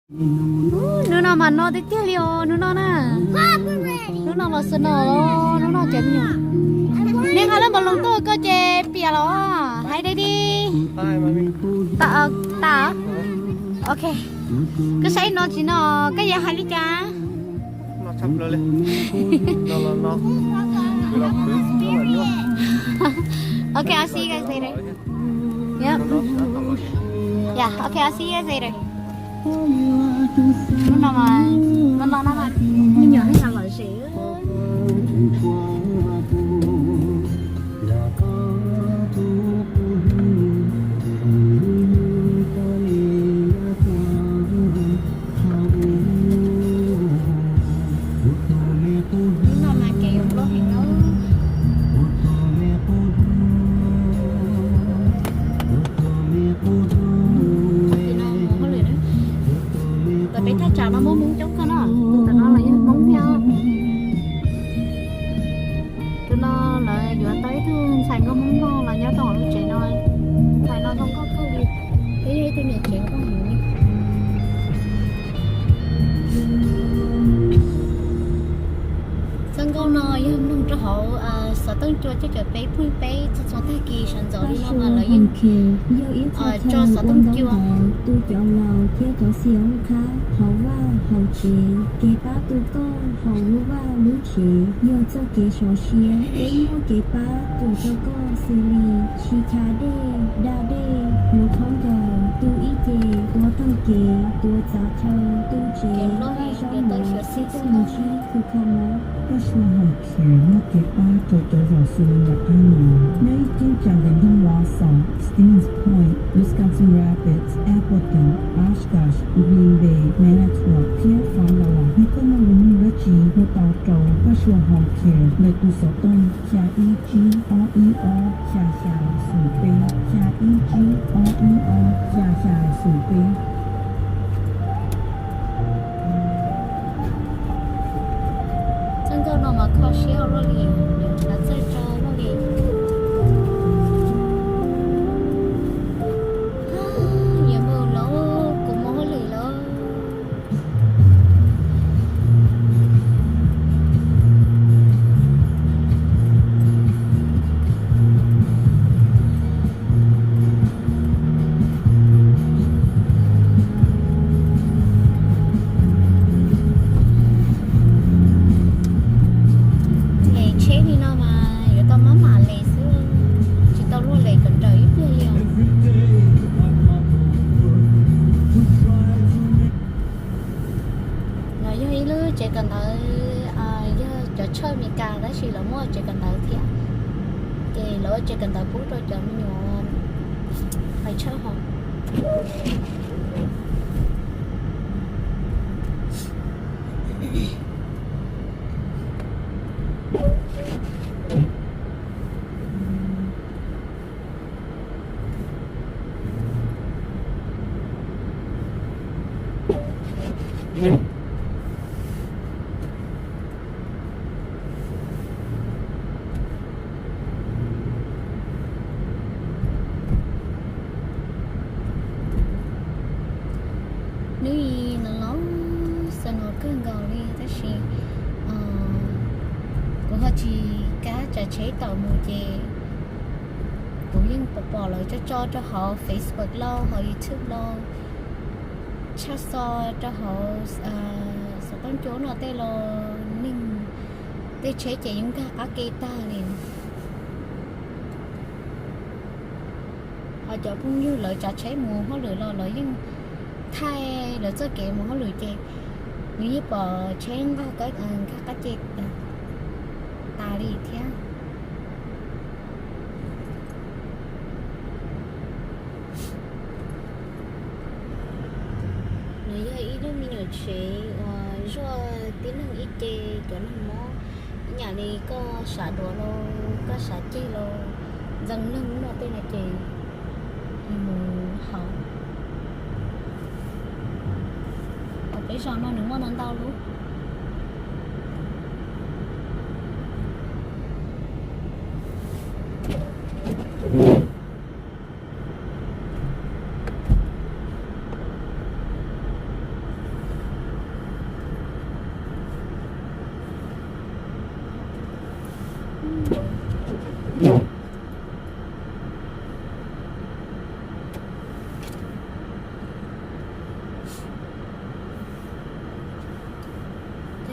Hnub no mas no tiag tiag li os, hnub no na. Hnub no mas snow, hnub no cov me nyuam. Nej nqa lub npau loo tuaj koj ces piam los hais dai di. Tas, tas. Ok. Koj saib no tsis no, koj yuav hais li cas? Ok, I'll see you guys later. Yep. Yeah, okay, I'll see you guys later. Hnub no mas, no no no no, me nyuam nej los lom zem. Hnub no mas kev yuav nplooj heev na. Tam peb thaj tsam no muaj Hmoob coob kawg no, tus tom no los yog Hmoob thiab. Tus no lawv yuav tau ib tug ntxhais nkauj Hmoob no los nyob rau hauv lub tsev no. Ntxhais no zoo nkauj kawg li, twb yog ib tug niam tsev nkauj heev li. Txoj nkauj no yog mloog rau hauv xov tooj cua coj caum peb phooj peb txhua txhua tag kis sawv ntxov li no mas lawv yeej tso xov tooj cua. Tus cov laus thiab cov xiam qhab hauv vaj hauv tsev, kev pab tu koj hauv lub vaj lub tsev yog txoj kev sov siab. Peb muaj kev pab tu rau koj xws li tsis chaw dej, da dej, hluav khaub ncaws, tu ib ce, tuav taug kev, tuav txav chaw, tu tsev, vaj zaub mov, sib toj mus ntsib khwv kho mob. Paj Sua Home Care muaj kev pab rau cov laus xws li nram qab no. Nyob ib cheeb tsam ntawm nroog Wausau, Stevens Point, Wisconsin Rapids, Appleton, Oshkosh, Green Bay, Manitowoc thiab Fond du Lac. Yog koj muaj lus nug dab tsi, hu tau rau Paj Sua Home Care ntawm tus xov tooj xya ib tsib ob ib ob xya xya xoom peb, xya ib tsib ob ib ob xya xya xoom peb. Txoj nkauj no mas kho siab luaj li, kav txawj tso luaj li. Yuav mus lawm, kuv mus hauj lwm lawm. Les tsheb li no mas yuav tau maj mam les xwb, tsis tau luaj les kom nrawm ib pliag li os. No yog ib lub tsev kawm ntawv, yog cov tshawj Amelikas tab sis lawv muaj tsev kawm ntawv thiab, ces lawv ua tsev kawm ntawv pub rau cov me nyuam pais tshawj hauv. Hnub no los snow kawg nkaus li tab sis kuv ho tsis kav tsav tsheb tawm mus ces kuv yeej pom pom lawv tso tso rau hauv Facebook los hauv YouTube los tshaj xo rau hauv xov tooj cua no tej los neeg tej tsheb ces yeej nkag qab ke tag li. Ho cov phooj ywg lawv tsav tsheb mus hauj lwm los lawv yeej thaij lawv txoj kev mus hauj lwm ces nws yeej pom tsheb nkag qab ke tas li thiab. Nws yog ib lub me nyuam tsev uas zuaj tib neeg ib ce, cov neeg mob, ib yam li koj sav duav los koj sav ceg los ntxeev neeg no tej no ces mus hauv. Hauv peb zos no nws muaj ntau ntau lub. Tag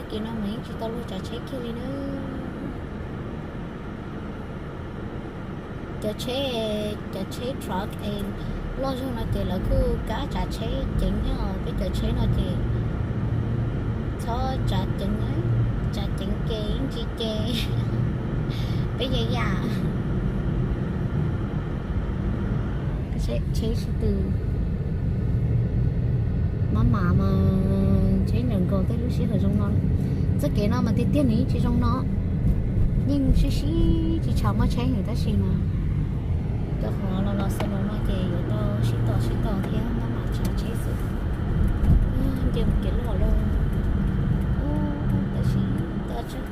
kis no mas yeej tsis tau luag tsav tsheb kiag li na. Cov tsheb, cov tsheb truck es loj zog no ces lawv kuj kab tsav tsheb ceev thiab os, peb cov tsheb no ces txhob tsav ceev, tsav ceev ces yeej tsis ces peb yam yam. Tsheb sib tw, mab mam mas tsheb ncaws nkaus tej lub sij hawm zoo no. Txoj kev no mas tiag tiag nws yeej tsis zoo no, yeej sib sib tsis tshua muaj tsheb heev tab sis mas cov qhov los los xaus no ces yuav tau sib tos sib tos thiab mab mam tsav tsheb xwb. Nce mus kev loj lawm, tab sis toj tsawg.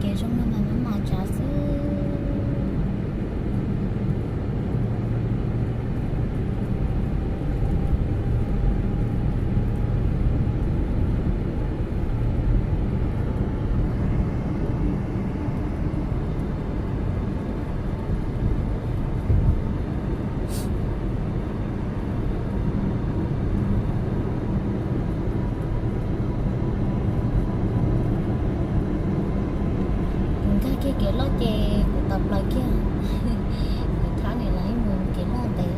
Kev zoo no mas mab mam tsav xwb. Kuv nkag kiag kev loj ces kuv tawm plaws kiag. Kuv thab niam lawv ib mus kev loj ntev.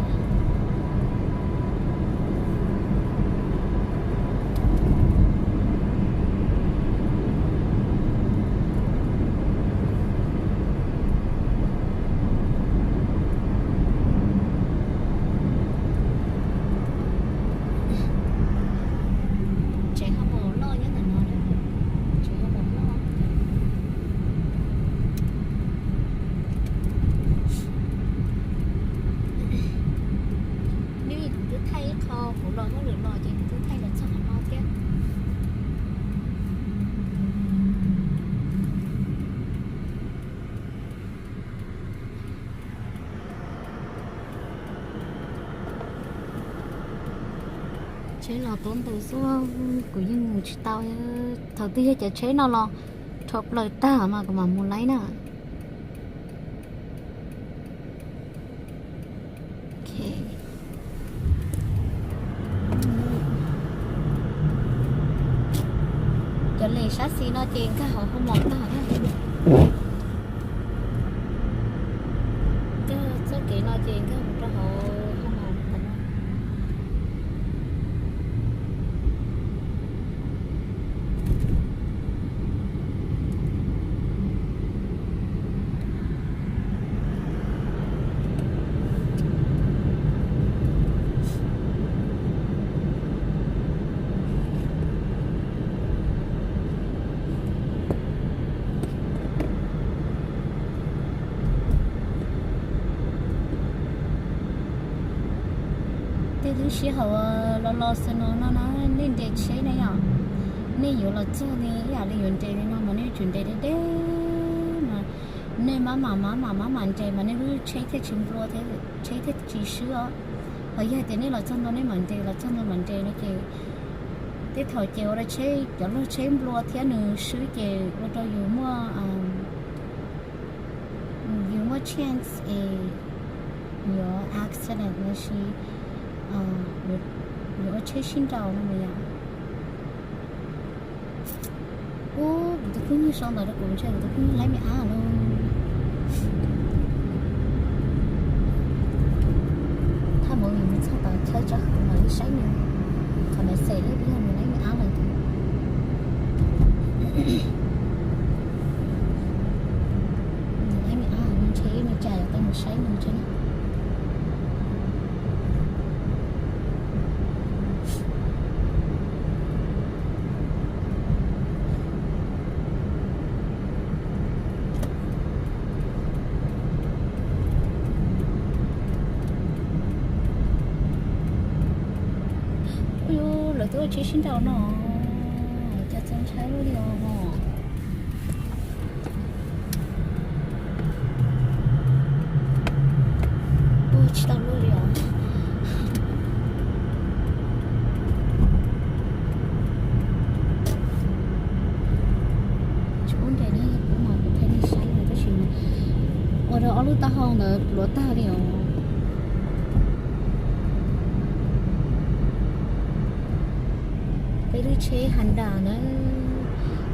Tsev hauj lwm loj nyob ntawm no, tsev hauj lwm loj. Nws kuv twb thaij ib qho kuv los hauj lwm los ces kuv twb thaij los txog qhov no thiab. Tsheb los tuab ntug xwb, kuv yeej mus tsis tau. Thaum twg yog cov tsheb no los rho plaws tag mas kuv mam mus laib na. Cov les sab xis no ces nkag hauv hoo mom tag na. Nkag txoj kev no ces nkag mus rau hauv hoo mom tag na. Tej lub sij hawm los los xwb no no na, nej nres tsheb na yom, nej yuav los txog li ib yam li yuav nres li no mas nej tsum nres deb deb mas nej mab mam mab mam mab mam nres mas nej lub tsheb thiaj tsis nplua thiab tsheb thiaj tsis swb os. Ho yog tias nej los txog ntua nej mam nres, los txog ntua mam nres no ces tej thaum ces ua rau tsheb, cov luag tsheb nplua thiab nws swb ces ua rau yus muaj, yus muaj chance es yuav accident los sis yuav ua tsheb sib nraus no mas yom. Ub, kuv tus phooj ywg sau ntawv rau kuv ntshe kuv tus phooj ywg laib me ab lauj. Thaj movie mus txog tom chaw tso mam li saib nws, qhov message ib pliag nws laib me ab lawm. Nws laib me ab ntshe ib me cas yuav tau mus saib nws tso. Ub, lawv twb Tsheb sib nraus no, cas txaus ntshai luaj li os. Ua tsis tau luaj li os. Tsis ua nres ne, kuv mas kuv thiaj li saib tab sis ua rau ob lub taub hau ntawd pluav tag li os. Peb lub tsheb Honda na,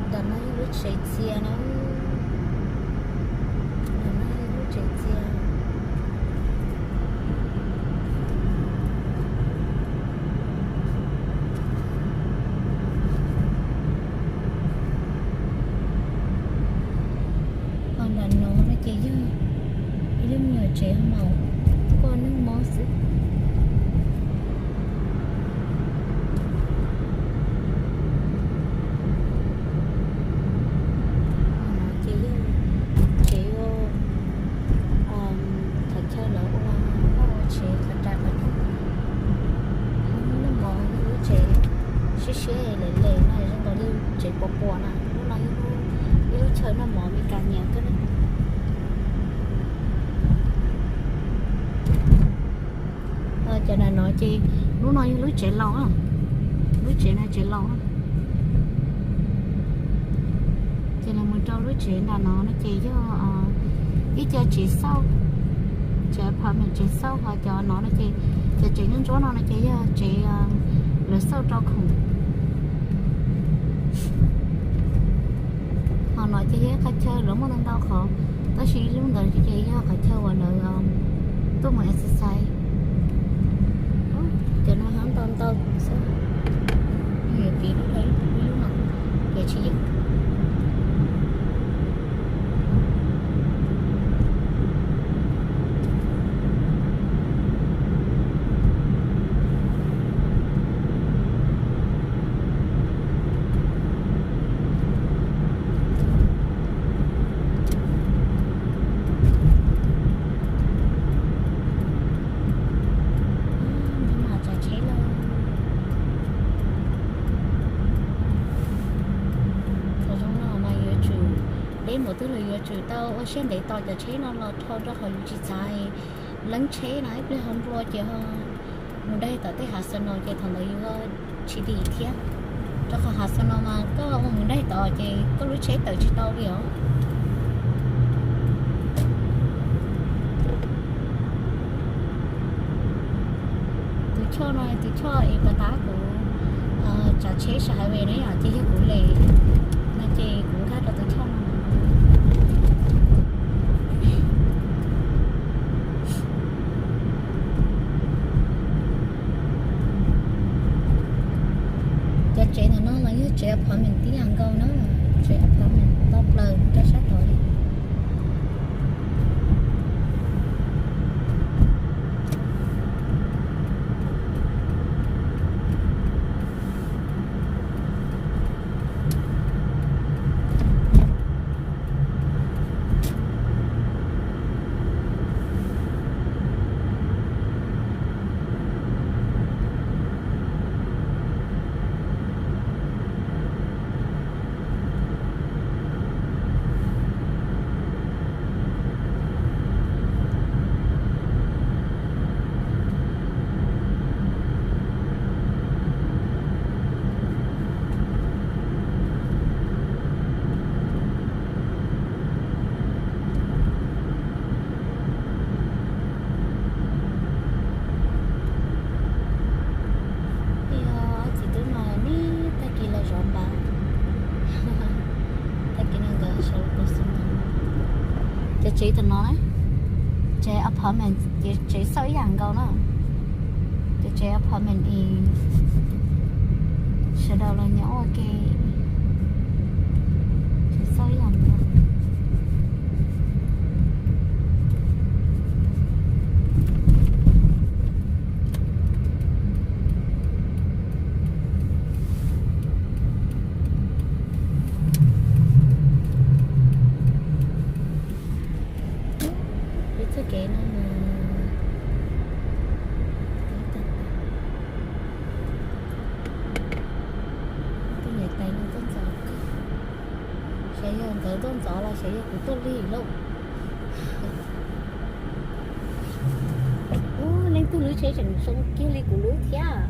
ntawm no yog lub tsev txias na, ntawm no yog lub tsev txias. Ho nram no no ces yog ib lub me nyuam tsev maum koj neeg mob xwb. Ces yog tsev thov chaw lawv ua noj ua tsev qhov rais qhov rooj. Noj mov lub tsev siab siab lem lem no zoo nkaus li tsev puas puas na. Lub no yog ib lub chaw noj mov Meskas nyiam kawg na. Cov nram no ces lub no yog lub tsev laus, lub tsev no tsev laus. Ces los mus rau lub tsev nram no no ces yog ib co tsev xauj, tsev apartment tsev xauj. Ho cov no no ces cov tsev ntsuab ntsuab no no ces yog tsev lawv xauj rau khoom. Ho no ces yog ib qhov chaw lawv muaj ntau ntau qhov, tab sis lub ntawd ces yog qhov chaw uas lawv tuaj mus exercise. Cov no ho ntau ntau xwb, yuav piv lub no, piv tsis yeej. Mam tsav tsheb lawm. Thaum zoo no mas yuav tsum, peb mus twg los yuav tsum tau ua siab ntev tos cov tsheb no los dhau rau qhov yus tsis txav leeb tsheb na, ib pliag ho nplua ces ho mus daig tom tej hav snow ces thaum ntawd yus ho tsis dim thiab. Rau qhov hav snow mas koj mus daig tod ces koj lub tsheb tawm tsis tau li os. Tus choj no tus choj es pas tab kuv tsav tsheb sab highway na yom, ces yog kuv le no ces kuv nkag rau tus choj no. Cov tsev ntawm no los yog tsev apartment tib yam nkaus na, tsev apartment toj plaws rau sab tod li. Yog ob txiv tub no neb tag kis los zov npav, tag kis no nkawd sawv los tus xwb. Cov tsev tam no na, tsev apartment ces tsev xauj ib yam nkaus na. Cov tsev apartment es sawv daws los nyob ua ke, tsev xauj ib yam nkaus. Peb txoj kev no mas, Tuaj ntxov los xyov yog kuv tuaj lig lauj. Ub, leej twg lub tsheb tseem zoo kiag li kuv lub thiab.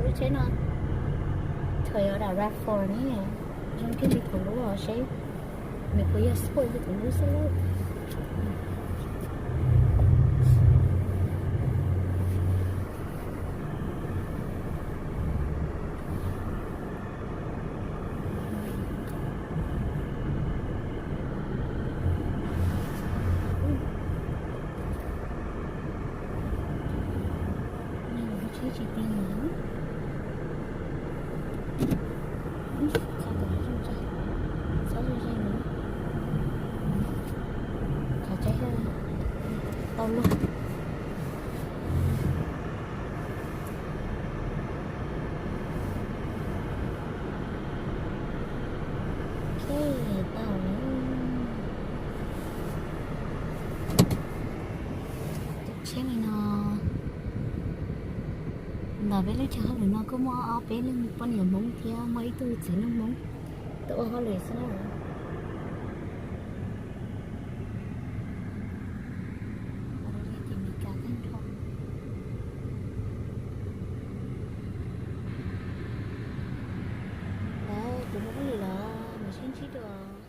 Lub tsheb no Toyota rav four ne, zoo kiag li kuv lub os seb nws puas yog sport li kuv lub xwb lauj. Tsheb tsis tiag. Txhob zoo zoo, txhob zoo zoo, qhov tseeb tau luag. Tau lawm. Tus tsheb li no, ntawm peb lub chaw hauj lwm no kuj muaj ob peb leej poj niam Hmoob thiab muaj ib tug txiv neej Hmoob tuaj ua hauj lwm xwb na. Ces Meskas tag nrho. Lawm, kuv mus hauj lwm lawm, mam sib ntsib dua.